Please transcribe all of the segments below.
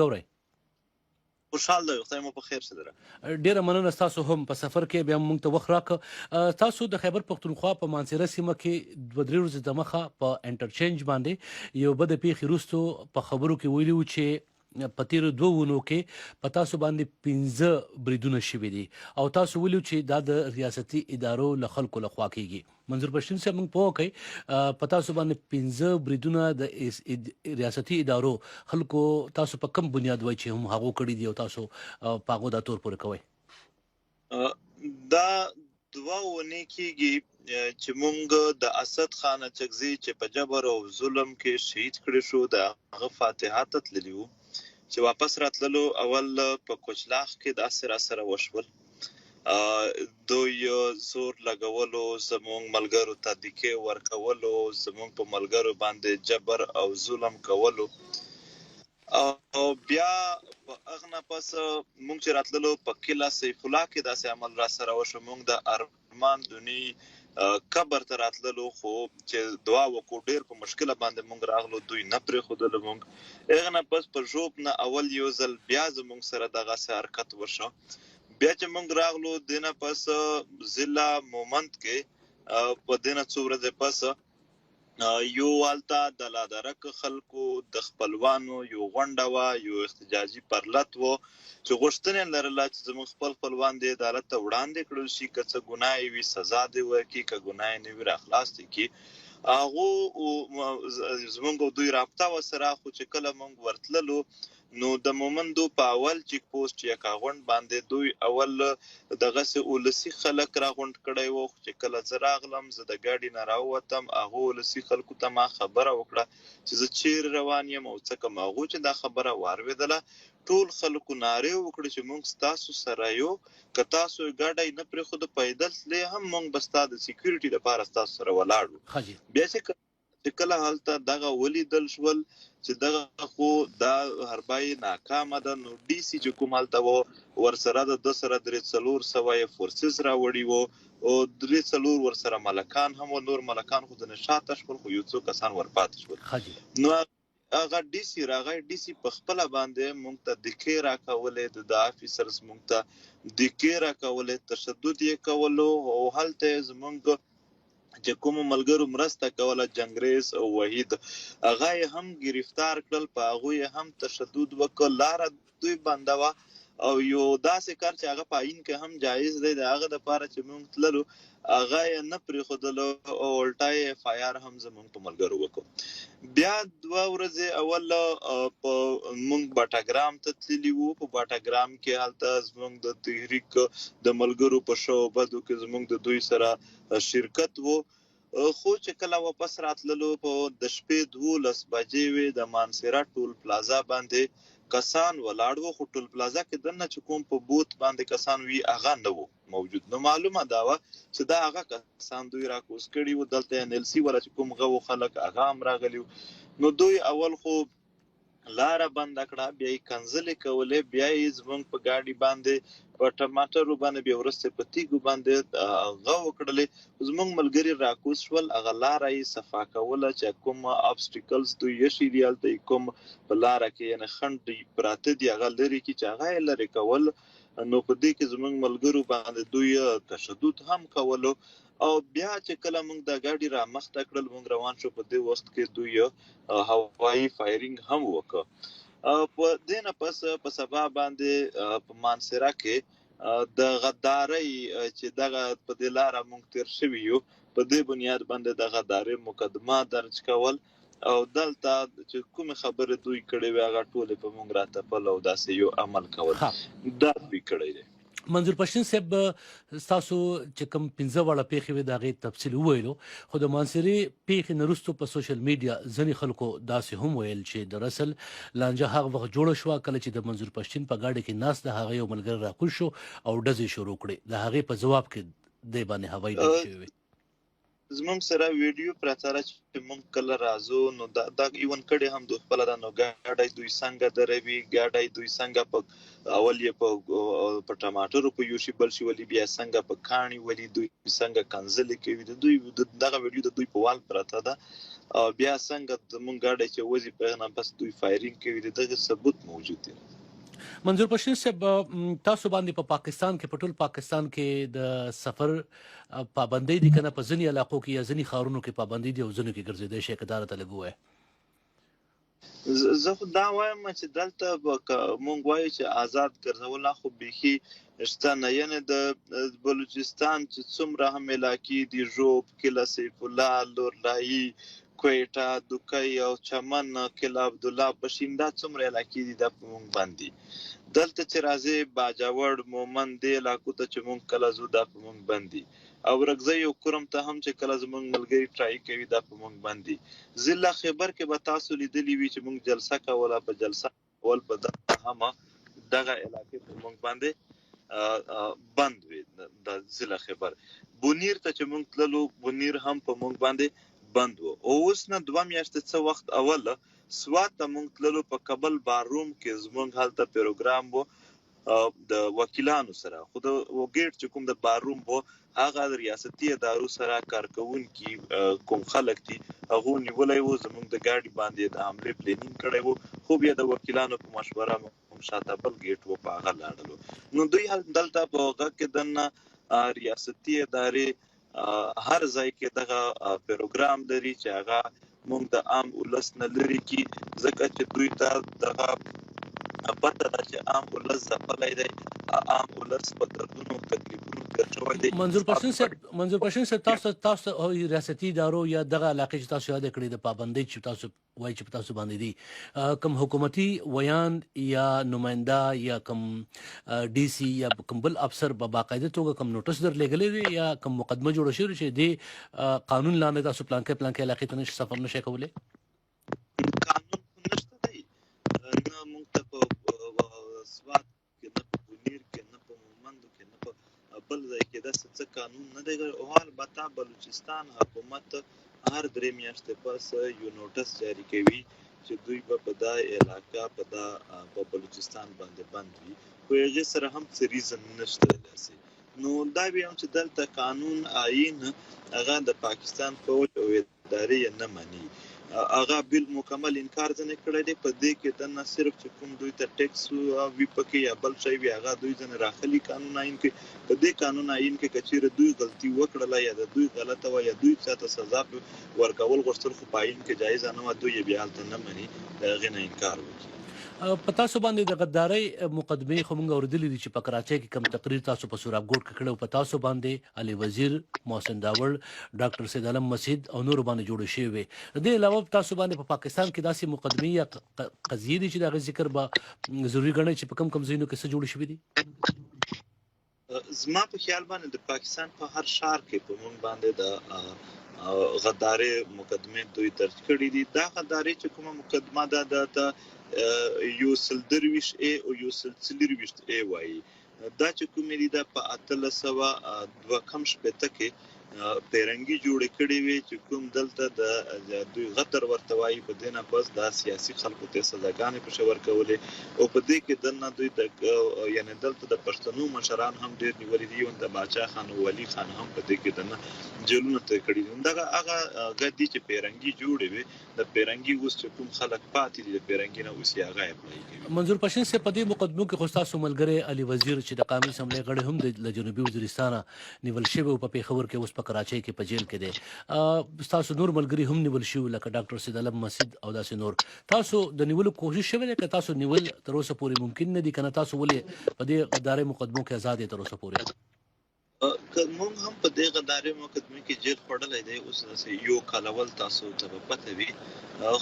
ګورئ. خوشحال دی خدای مو په خیر شه دره. ډیره مننه ستاسو هم په سفر کې بیا مونږ ته وخت راکړ. تاسو د خیبر پښتونخوا په مانسیره سیمه کې دوه درې ورځې دمخه په انټرچینج باندې یو بده پیښې وروسته په خبرو کې ویلي وو چې په تیرو دوو اونو کې په تاسو باندې پنځه بریدونه شوي دي او تاسو ویلي چې دا د ریاستي ادارو له خلکو له خوا کیږي. منظور پښتین صاحب موږ پوه کړئ په تاسو باندې پنځه بریدونه د ریاستي ادارو خلکو تاسو په کوم بنیاد وای چې هم هغو کړی دی او تاسو په هغو دا تور پورې کوئ؟ دا دوه اونۍ کیږي چې مونږ د اسد خان اچکزي چې په جبر او ظلم کې شهید کړی شو د هغه فاتحه ته تللی وو چې واپس راتللو اول په کوچلاخ کې داسې را سره وشول. دوی زور لګولو، زموږ ملګرو ته دیکې ورکولو، زموږ په ملګرو باندې جبر او ظلم کولو او بیا په هغه نه پس موږ چې راتللو په قلعه سیف الله کې داسې عمل را سره وشو. موږ د ارمان دونی قبر ته راتللو خو چې دعا وکړو ډیر په مشکله باندې مونږ راغلو، دوی نه پرېښودلو مونږ. هغه نه پس په ژوب نه اول یو ځل بیا زمونږ سره دغسې حرکت وشو. بیا چې مونږ راغلو دینه پس ضلع مومند کې په دینه څو ورځې پس یو هلته د لادرک خلکو د خپلوانو یو غونډه وه، یو احتجاجي پرلت و چې غوښتنه یې لرله چې زموږ خپل خپلوان دې عدالت ته وړاندې کړل شي، که څه ګناه یې وي سزا دې ورکړي، که ګناه یې نه وي راخلاص دې کړي. هغو زموږ او دوی رابطه وه سره، خو چې کله موږ ورتللو نو د مومندو په اول چیک پوسټ یا کاغونډ باندې دوی اول دغسې اولسي خلک راغونډ کړی وو، خو چې کله زه راغلم، زه د ګاډي نه راووتم، هغو اولسي خلکو ته ما خبره وکړه چې زه چیرې روان یم او څه کوم. هغو چې دا خبره وارویدله ټول خلکو نارې وکړې چې مونږ ستاسو سره یو، که تاسو ګاډی نه پرېښود پیدل تلې هم مونږ به ستا د سیکیورټي لپاره ستاسو سره ولاړ وو. بیا چې چې کله هلته دغه ولیدل شول چې دغه خو دا حربه یې ناکامه ده، نو ډي سي چې کوم هلته و ورسره د ده سره 300-400 یې فورسز راوړي وو او 3-4 ورسره ملکان هم و، نور ملکان خو ځنې شاته شول خو یو څو کسان ورپاتې شول. نو هغه ډي سي راغی، ډي سي په خپله باندې مونږ ته دکې راکولې، د ده افیسرز مونږ ته دکې راکولې، تشدد یې کولو او هلته یې زمونږ چې کوم ملګرو مرسته کوله جنګریز او وحید هغه یې هم گرفتار کړل، په هغو یې هم تشدد وکړ، لاره دوی بنده وه او یو داسې کار چې هغه په آئین کې هم جایز دی، د هغه دپاره چې مونږ تللو هغه یې نه پرېښودلو او الټا یې اف آی آر هم زمونږ په ملګرو وکړو. بیا دوه ورځې اول په مونږ باټاګرام ته تللي وو، په باټاګرام کې هلته زمونږ د تحریک د ملګرو په ښه او بدو کې زمونږ د دوی سره شرکت وو. خو چې کله واپس راتللو په د شپې 12 بجې وې، د مانسیرا ټول پلازا باندې کسان ولاړ وو، خو ټول پلازا کې دننه چې کوم په بوت باندې کسان وي هغه نه وو موجود. نو معلومه دا وه چې دا هغه کسان دوی راکوز کړي وو. دلته ان ایل سي ولا چې کوم غو خلک هغه هم راغلي وو. نو دوی اول خو لاره بنده کړه، بیا یې کنځلې کولې، بیا یې زمونږ په ګاډي باندې په ټماټرو باندې بیا وروسته په تیږو باندې هغه وکړلې. زمونږ ملګري راکوز شول، هغه لاره یې صفا کوله چې کوم ابسټیکلز دوی ایښي دي هلته یې کوم په لاره کې یعنې خنډ پراته دي هغه لرې کړي، چې هغه یې لرې کول. نو په دې کې زمونږ ملګرو باندې دوی تشدد هم کولو. او بیا چې کله موږ دا ګاډي را مخته کړل، موږ روان شو، په دې وخت کې دوی هوایي فایرینګ هم وکړ. په دې نه پس په سبا باندې په مانسیرا کې د غدارۍ چې دغه په دې لاره موږ تیر شوي یو، په دې بنیاد باندې د غدارۍ مقدمه درج کول او دلته چې کومې خبرې دوی کړې وې هغه ټولې په موږ راتپل او داسې یو عمل کول دا دوی کړی دی. منظور پښتین صاحب، تاسو چې کوم پنځه واړه پیښې وې د هغې تفصیل وویلو، خو د مانسرې پیښې نه وروسته په سوشل میډیا ځینې خلکو داسې هم ویل چې د رسل لانجه هغه وخت جوړه شوه کله چې د منظور پښتین په ګاډي کې ناست د هغه یو ملګری راکوز شو او ډزې شروع کړې، د هغې په ځواب کې دی باندې هوایي ډزې شوې وې. زمونږ سره ویډیو پرته ده چې مونږ کله راځو نو دا دا ایون کړي هم دوی خپل دا، نو ګاډی دوی څنګه دروي، ګاډی دوی څنګه په اول یې په ټماټرو په یو شي بل شي ولي، بیا څنګه په کاڼي ولي، دوی څنګه کنځلې کوي، د دوی دغه ویډیو د دوی په وال پرته ده، او بیا څنګه زمونږ ګاډی چې وځي په هغه نه پس دوی فایرینګ کوي، د دغه ثبوت موجود دی. منظور پښتین صاحب، تاسو باندې په پاکستان کې، په ټول پاکستان کې د سفر پابندۍ دي کنه په ځینې علاقو کې یا ځینې ښارونو کې پابندۍ دي او ځینو کې ګرځېدای شي، که دا راته لږ ووایه؟ زه خو دا وایم چې دلته به که مونږ وایو چې آزاد ګرځول خو بیخي شته نه، یعنې د بلوچستان چې څومره هم علاقې دي، ژوب، قلعه سیف الله، لورلایي، کویټه، دوکۍ او چمن، قلعه عبدالله، پشین، دا څومره علاقې دي دا په مونږ باندې. دلته چې راځې باجوړ، مومند، دې علاقو ته چې مونږ کله ځو دا په مونږ بندي، او رکزۍ او کرم ته هم چې کله زمونږ ملګري ټرای کوي دا په مونږ بندي. ضلع خیبر کې به تاسو لیدلی وي چې مونږ جلسه کوله، په جلسه اول په دغه هم دغه علاقې په مونږ باندې بند وي. د ضلع خیبر بونیر ته چې مونږ تللو، بونیر هم په مونږ باندې بند وو. او اوس نه 2 میاشتې څه وخت اول سوات ته مونږ تللو، په کبل باروم کې زمونږ هلته پروګرام وو د وکیلانو سره، خو د ګیټ چې کوم د باروم وو هغه د ریاستي ادارو سره کارکوونکي کوم خلک دي هغو نیولی وو، زمونږ د ګاډي باندې د حملې پلانینګ کړی وو، خو بیا د وکیلانو په مشوره مونږ شاته بل ګیټ وو په هغه لاړلو. نو دوی دلته په هغه کې دننه ریاستي ادارې هر ځای کې دغه پروګرام لري چې هغه مونږ د عام ولس نه لري کی، ځکه چې دوی ته دغه پته ده چې عام ولس ځپلی دی، عام ولس په دردونو تکلیفونو تیر شوی دی. منظور پښتین صاحب، منظور پښتین صاحب، تاسو ریاستي ادارو یا دغه علاقې چې تاسو یاد کړې د پابندۍ چې تاسو وایي چې په تاسو باندې دي، کوم حکومتي ویاند یا نماینده یا کوم ډي سي یا کوم بل افسر په باقاعده توګه کوم نوټس درلېږلی دی یا کوم مقدمه جوړه شوې چې د قانون لاندې تاسو پلانکې پلانکې علاقې ته نشئ سفر نشئ کولی؟ قانون خو نشته دی، نه موږ ته په سوات کې، نه په بونیر کې، نه په مومندو کې، نه په بل ځای کې داسې څه قانون نه دی. او البته بلوچستان حکومت هر 3 میاشتې پس یو نوټس جاری کوي چې دوی به په دا علاقه په دا په بلوچستان باندې بند وي، خو هغې سره هم څه ریزن نشته داسې. نو دا بیا هم چې دلته قانون آئین هغه د پاکستان فوج او ادارې یې نه مني، هغه بل مکمل انکار ځنې کړی دی. په دې کې دننه صرف چې کوم دوی ته ټیکس وي پکې یا بل شی وي هغه دوی ځنې راخلي قانون آئین کې. په دې قانون آئین کې که چیرې دوی غلطي وکړله یا د دوی غلطه وه یا دوی چاته سزا ورکول غوښتل خو په آئین کې جایزه نه وه، دوی یې بیا هلته نه مني، د هغې نه انکار وکړي. په تاسو باندې د غدارۍ مقدمې خو موږ اورېدلې دي چې په کراچۍ کې کوم تقریر تاسو په سوراب ګوټ کې کړی او په تاسو باندې علي وزیر، محسن داوړ، ډاکټر سید عالم مسید او نورو باندې جوړې شوې وې. د دې علاوه په تاسو باندې په پاکستان کې داسې مقدمې یا قضیې دي چې د هغې ذکر به ضروري ګڼئ چې په کوم کوم ځایونو کې څه جوړې شوې دي؟ زما په خیال باندې د پاکستان په هر ښار کې په مونږ باندې د غدارې مقدمې دوی درج کړې دي. دا غدارې چې کومه مقدمه ده دا ته 123 ای او 124 ای وایي. دا چې کومې دي دا په 1862 کې پیرنګي جوړې کړې وې چې کوم دلته د دوی غدر ورته وایي. په دې نه پس دا سیاسي خلکو ته سزاګانې پکې ورکولې او په دې کې دننه دوی د یعنې دلته د پښتنو مشران هم ډېر نیولي دي، یون د باچا خان او ولي خان هم په دې کې دننه جیلونه تېر کړي دي. دغه هغه ګدي چې پیرنګي جوړې وې، د پیرنګي اوس چې کوم خلک پاتې دي د پیرنګي نه اوس یې هغه اپلای کوي. منظور پښتین صاحب، په دې مقدمو کې خو ستاسو ملګری علي وزیر چې د قامي اسمبلۍ غړی هم دی له جنوبي وزیرستانه نیول شوی او په پېښور کې اوس په کراچۍ کې په جیل کې دی، ستاسو نور ملګري هم نیول شوي لکه ډاکټر سید علم مسید او داسې نور، تاسو د نیولو کوشش شوی دی که تاسو نیول تر اوسه پورې ممکن نه دي؟ که نه تاسو ولې په دې غدارۍ مقدمو کې ازاد یې تر اوسه پورې؟ که مونږ هم په دې غدارې مقدمه کې جیل خوړلی دی، اوس داسې یو کال اول تاسو ته به پته وي.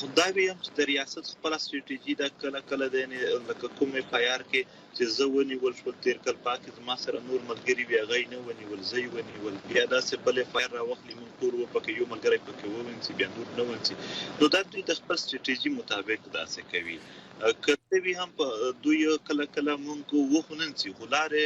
خو دا وی هم چې د ریاست خپله سټریټیجي ده، کله کله دی لکه کوم اف آی آر کې چې زه ونیول شول تېر کال، پاکې زما سره نور ملګري وي هغه یې نه ونیول، زه یې ونیول. بیا داسې بل اف آی آر راوخلي، مونږ ټول وپکې یو ملګری پکې وونیسي بیا نور نه ونیسي. نو دا دوی د خپل سټریټیجي مطابق داسې کوي. که څه وي هم په دوی کله کله مونږ وخو ننسي، خو لارې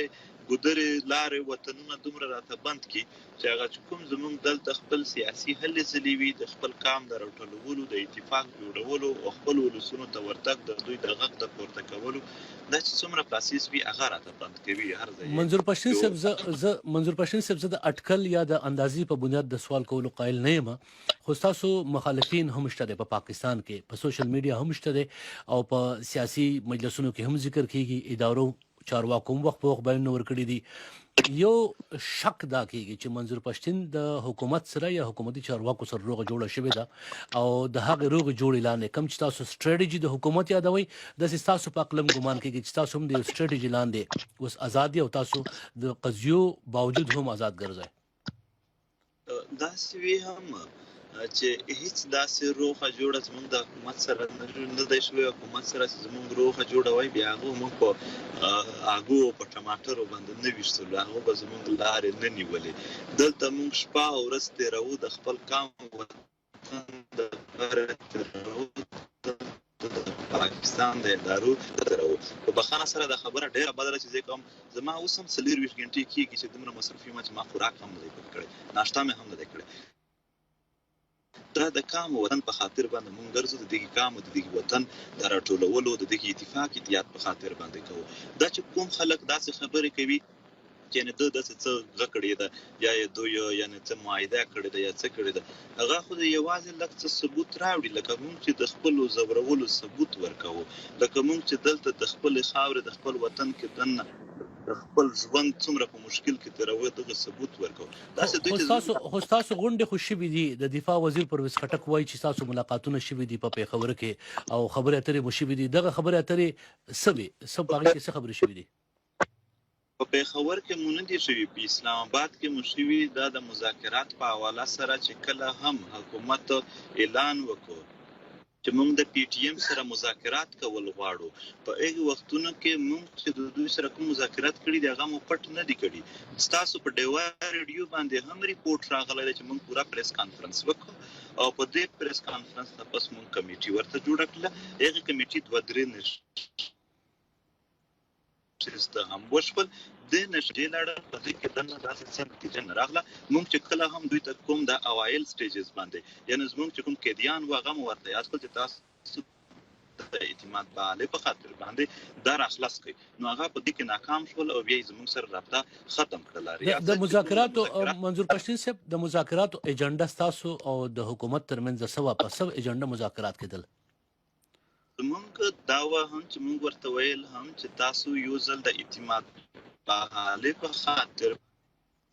ګودرې، لارې، وطنونه دومره راته بند کړي چې هغه چې کوم زمونږ دلته خپل سیاسي هلې ځلې وي د خپل قام د راټولولو، د اتفاق جوړولو او خپلو ولسونو ته ورتګ، د دوی د غږ د پورته کولو دا چې څومره پراسیس وي هغه راته بند کوي هر ځای یې منظور پښتین یو صاحب زه زه منظور پښتین صاحب زه د اټکل یا د اندازې په بنیاد د سوال کولو قایل نه یم خو ستاسو مخالفین هم شته دی په پاکستان کې په سوشل میډیا هم شته دی او په سیاسي مجلسونو کې هم ذکر کیږي ادارو چارواکو هم وخت په وخت بیانونه ورکړي دي یو شک دا کیږي چې منظور پښتین د حکومت سره یا حکومتي چارواکو سره روغه جوړه شوې ده او د هغې روغې جوړې لاندې کوم چې تاسو سټریټجي د حکومت یادوي داسې تاسو په عقلم ګمان کیږي چې تاسو هم د یو سټریټجي لاندې اوس ازاد او تاسو د قضیو باوجود هم ازاد ګرځئ. داسې وي هم چې هیڅ داسې روغه جوړه زمونږ د حکومت سره نه دی شوی. حکومت سره چې زمونږ روغه جوړه وای بیا هغه موږ په آګو او په ټماټرو باندې نه ویشتلو، هغه به زمونږ لارې نه نیولې. دلته مونږ شپه او ورځ تېروو د خپل قام وطن دپاره تېروو، دلته د پاکستان د ادارو تېروو. په بخښنه سره دا خبره ډېره بده ده چې زه یې کوم. زما اوس هم 24 ګنټې کېږي چې دومره مصروف یم چې ما خوراک هم نه دی پکې کړی، ناشته مې هم نه دی کړې. دا د قام او وطن په خاطر باندې مونږ ګرځو، د دغه قام او د دغه وطن د راټولولو، د دغه اتفاق اتحاد په خاطر باندې کوو. دا چې کوم خلک داسې خبرې کوي چې یعنې ده داسې څه غه کړې ده یا یې دوی یعنې څه معاهده کړې ده یا څه کړې ده، هغه خو دې یوازې لږ څه ثبوت راوړي. لکه مونږ چې د خپلو ځورولو ثبوت ورکوو، لکه مونږ چې دلته د خپلې خاورې د خپل وطن کې دننه د خپل ژوند څومره په مشکل کې تېروو دغه ثبوت ورکوو. داسې دوی خو ته ستاسو خو ستاسو غونډې خو شوې دي. د دفاع وزیر پرویز خټک وایي چې ستاسو ملاقاتونه شوي دي په پېښور کې او خبرې اترې مو شوې دي. دغه خبرې اترې څه وې؟ څه په هغې کې څه خبرې شوې دي؟ په پېښور کې مو نه دي شوي، په اسلام اباد کې مو شوي. دا د مذاکرات په حواله سره چې کله هم حکومت اعلان وکړو چې موږ د پي ټي ایم سره مذاکرات کول غواړو، په هغه وختونو کې موږ چې د دوی سره کوم مذاکرات کړي دي هغه مو پټ نه دي کړي. ستاسو په ډیوه ریډیو باندې هم ریپورټ راغلی دی چې موږ پوره پریس کانفرنس وکړو او په دې پریس کانفرنس نه پس موږ کمیټي ورته جوړه کړله. هغې کمیټي دوه درې نشست هم وشول، د نشجې لړه په دې کې دننه داسې څه نتیجه نه راغله. موږ چې کله هم دوی ته کوم د اوایل سټیجز باندې یعنی زموږ چې کوم قیدیان وو هغه مو ورته یاد کړل چې تاسو د اعتماد بحالۍ په خاطر باندې دا راخلاص کړئ، نو هغه په دې کې ناکام شول او بیا یې زموږ سره رابطه ختم کړله. د ریاست چې کوم د مذاکراتو مذاکرات منظور پښتین صاحب د مذاکراتو ایجنډا ستاسو او د حکومت ترمنځ څه وه؟ په څه ایجنډا مذاکرات کېدل؟ زمونږ دا وه هم چې مونږ ورته ویل هم چې تاسو یو ځل د اعتماد بحالۍ په خاطر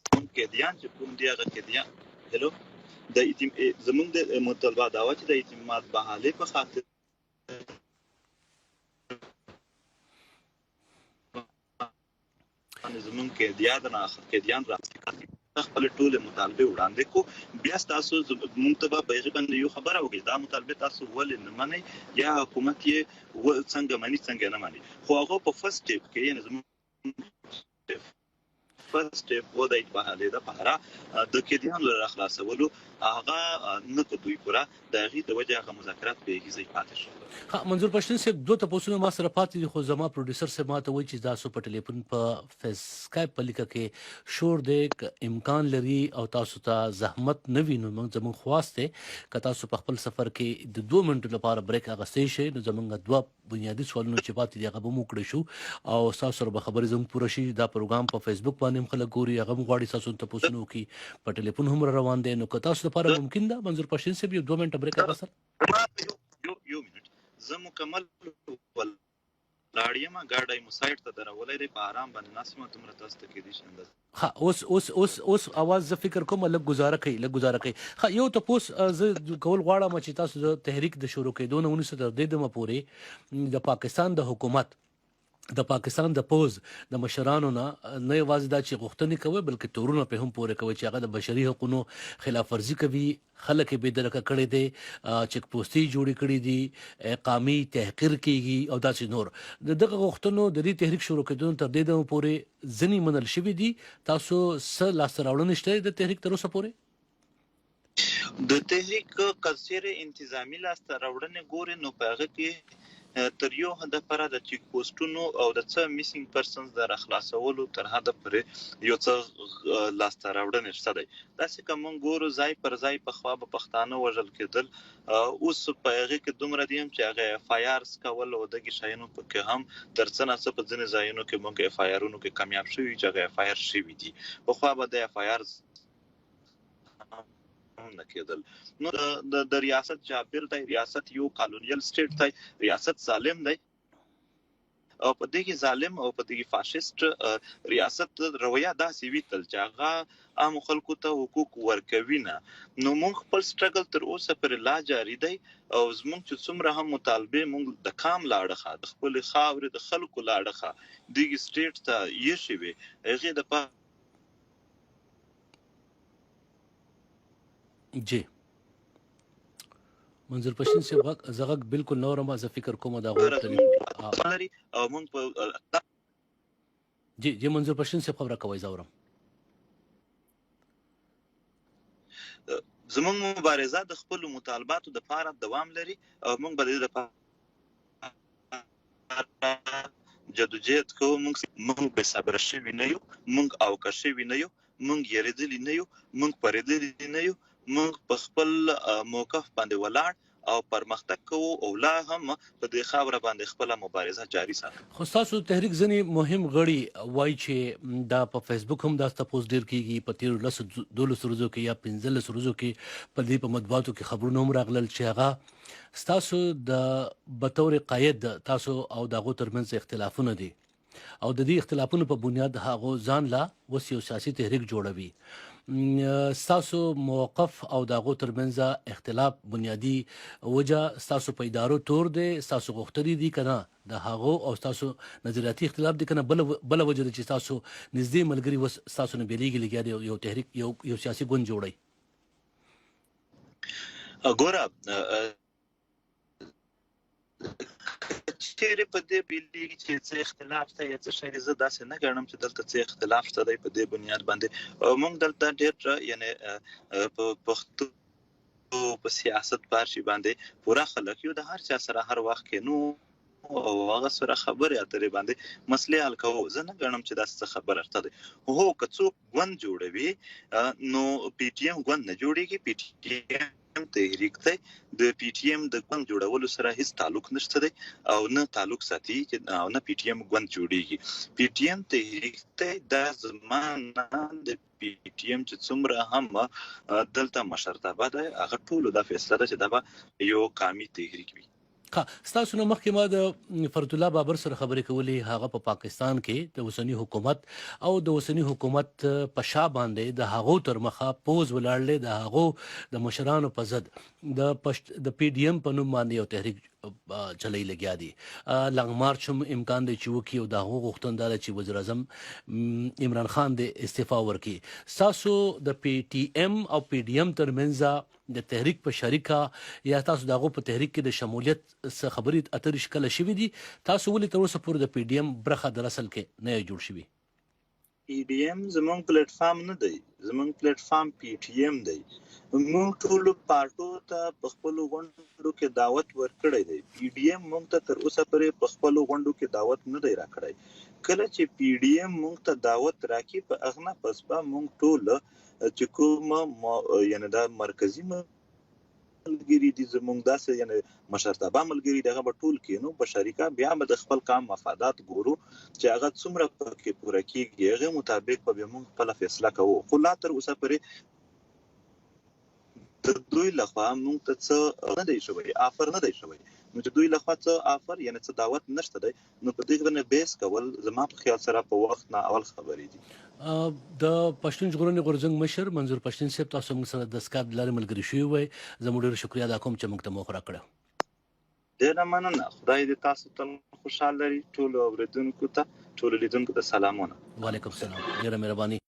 زمونږ قیدیان چې کوم دي هغه قیدیان هلو د زمونږ د مطالبه دا وه چې د اعتماد بحالۍ په خاطر باندې زمونږ قیدیان را قیدیان را خپل ټول مطالبه وړاندې کو، بیا تاسو مونږ ته به په هغې باندې یو خبره وکړي دا مطالبه تاسو ولې نه منئ یا حکومت یې څنګه مني څنګه نه مني. خو هغه په فرست سټیپ کې یعنی زمونږ فرست سټیپ و د بحالۍ دپاره د قیدیانو را خلاصولو هغه نه که دوی پوره د هغې د وجې هغه مذاکرات په هغې ځای پاتې شول. ښه منظور پښتین صاحب دوه تپوسونه ما سره پاتې دي خو زما پروډیوسر صاحب ماته وایي چې تاسو په ټلیفون په فیس سکایپ په لیکه کې شور دی، که امکان لري او تاسو ته زحمت نه وي نو موږ زموږ خواست دی که تاسو په خپل سفر کې د دوه منټو لپاره بریک اغوستی شئ نو زموږ دوه بنیادي سوالونه چې پاتې دي هغه به مو کړی شو او تاسو سره به خبرې زموږ پوره شي. دا پروګرام په فیسبوک باندې هم خلک ګوري، هغه هم غواړي تاسو تپوسونه وکړي، په ټلیفون هم را روان دی. نو که تاسو لپاره ممکن ده منظور پښتین صاحب یو دوه منټه بریک اخیستل؟ یو یو منټ، زه مکمل ولاړ یم، ګاډی مو سایډ ته درولی دی، په آرام باندې ناست یم، دومره تاسو ته کېدای شي اندازه. ښه اوس اوس اوس اوس اواز زه فکر کوم لږ ګزاره کوي، لږ ګزاره کوي. ښه یو تپوس زه کول غواړم چې تاسو د تحریک د شروع کېدو نه ونیسه تر دې دمه پورې د پاکستان د حکومت د پاکستان د پوځ د مشرانو نه نه یوازې دا چې غوښتنې کوي بلکې تورونه په هم پورې کوي چې هغه د بشري حقونو خلاف ورزي کوي، خلک یې بې درکه کړي دي، چک پوستې جوړې کړې دي، قامي تحقیر کیږي او داسې نور. د دغه غوښتنو د دې تحریک شروع کېدو تر دې دمه پورې ځینې منل شوي دي. تاسو څه لاسته راوړنې شته د تحریک تر اوسه پورې؟ د تحریک که چېرې انتظامي لاسته راوړنې ګورې نو په هغه کې تر یو حده پره د چیک پوسټونو او د څه میسنګ پرسنز د راخلاصولو تر حده پورې یو څه لاسته راوړنې شته دی. داسې که مونږ ګورو ځای پر ځای پخوا به پښتانه وژل کېدل، اوس په هغې کې دومره دي هم چې هغه اېف آی آرز کول او دغې شیانو په کې هم تر څه نا څه په ځینې ځایونو کې مونږ اېف آی آرونو کې کامیاب شوي یو چې هغه اېف آی آر شوي دي. پخوا به د اېف آی آرز هم نه کېدل. نو د ریاست جابر دی، ریاست یو کالونیل سټیټ دی، ریاست ظالم دی او په دغه ظالم او په دغه فاشیست ریاست رویه داسې وي تل چې هغه عام خلکو ته حقوق ورکوي نه. نو موږ خپل سټرګل تر اوسه پورې لا جاري دی او زموږ چې څومره هم مطالبې موږ د کام له اړخه، د خپلې خاورې د خلکو له اړخه دغه سټیټ ته ایښې وې، هغې د جی منظور پښتین صاحب غږ زه غږ بالکل نه اورم، زه فکر کوم دا غو ټلیفون او مونږ په جی جی منظور پښتین صاحب خبره کوي، زه اورم. زمونږ مبارزه د خپل مطالباتو د پاره دوام لري او مونږ به د دې لپاره جدوجهد کوو. مونږ بې صبره شوي نه یو، مونږ اوکه شوي نه یو، مونږ یریدلي نه یو، مونږ پریدلي نه یو، مونږ په خپل موقف باندې ولاړ او پرمختګ کوو او لا هم په دې خاوره باندې خپله مبارزه جاري ساتو. خو ستاسو د تحریک ځینې مهم غړي وايي چې دا په فیسبوک هم دا تپوس ډېر کېږي، په تېرو لسو دولسو ورځو کې یا 15 ورځو کې په دې په مطبوعاتو کې خبرونه هم راغلل چې هغه ستاسو د بطور قاید تاسو او د هغو ترمنځ اختلافونه دي او د دې اختلافونو په بنیاد هغو ځان لا اوس یو سیاسي تحریک جوړوي. ستاسو موقف او د هغو ترمنځ اختلاف بنیادي وجه ستاسو په ادارو تور دی، ستاسو غوښتنې دي که نه د هغو او ستاسو نظریاتي اختلاف دی که نه بله وجه ده چې ستاسو نږدې ملګري اوس ستاسو نه بېلېږي لګیا دي یو تحریک یو سیاسي ګوند جوړوي؟ ګوره، چیرې په دې بیلیږي چې څه اختلاف شته یا څه شی، زه داسې نه ګڼم چې دلته څه اختلاف شته دی. په دې بنیاد باندې موږ دلته ډېر یعنی په پښتو په سیاست پارشي باندې پوره خلک یو، د هر چا سره هر وخت کې نو او هغه سره خبرې اترې باندې مسلې حل کوو. زه نه ګڼم چې داسې څه خبره شته دی. هو، که څوک ګوند جوړوي نو پی ټی ایم ګوند نه جوړیږي، پی ټی ایم تحریک دی. د پی ټی ایم د ګوند جوړولو سره هیڅ تعلق نشته دی او نه تعلق ساتي او نه پی ټی ایم ګوند جوړیږي. پی ټی ایم تحریک دی. دا زما نه د پی ټی ایم چې څومره هم دلته مشرتابه ده، هغه ټولو دا فیصله ده چې دا به یو قامي تحریک وي. ښه، ستاسو نه مخکې ما د فرد الله بابر سره خبرې کولې، هغه په پاکستان کې د اوسني حکومت او د اوسني حکومت په شا باندې د هغو تر مخه پوځ ولاړ دی، د هغو د مشرانو په ضد د پشت د پی ډي ایم په نوم باندې یو تحریک چلوي لګیا دي، لانګ مارچ هم امکان دی چې وکړي او د هغو غوښتنه دا ده چې وزیراعظم عمران خان دې استعفا ورکړي. ستاسو د پی ټي ایم او پی ډي ایم ترمنځ د تحریک په شریکه یا تاسو د هغو په تحریک کې د شمولیت څه خبرې اترې کله شوې دي؟ تاسو ولې تر اوسه پورې د پي ډي ایم برخه در اصل کې نه یې جوړ شوي؟ پي ډي ایم زمونږ پلیټ فارم نه دی، زمونږ پلیټ فارم پي ټي ایم دی. مونږ ټولو پارټو ته په خپلو غونډو کې دعوت ورکړی دی. پي ډي ایم مونږ ته تر اوسه پورې په خپلو غونډو کې دعوت نه دی راکړی. کله چې پي ډي ایم مونږ ته دعوت راکړي، په هغه نه پس به مونږ ټول چې کوم یعنی دا مرکزی ملګری دي زمونږ، داسې یعنی مشرتابه ملګری دغه به ټول کینو په شریکه، بیا به د خپل قام مفادات ګورو چې هغه څومره پکې پوره کیږي، هغه مطابق به موږ خپل فیصله کوو. خو لا تر اوسه پورې د دوی لخوا موږ ته څه نه دی شوی، آفر نه دی شوی. نو چې دوی لخوا څه آفر یعنی څه دعوت نشته دی، نو په دې باندې بیس کول زما په خیال سره په وخت نه اول خبرې دي. د پښتون ژغورنې غورځنګ مشر منظور پښتین صاحب، تاسو موږ سره د سکایپ د لارې ملګري شوي وئ، زه مو ډېره شکریه ادا کوم چې موږ ته مو وخت راکړی. ډېره مننه، خدای دې تاسو تل خوشحال لري. ټولو اورېدونکو ته، ټولو لیدونکو ته سلامونه. وعلیکم سلام، ډېره مهرباني.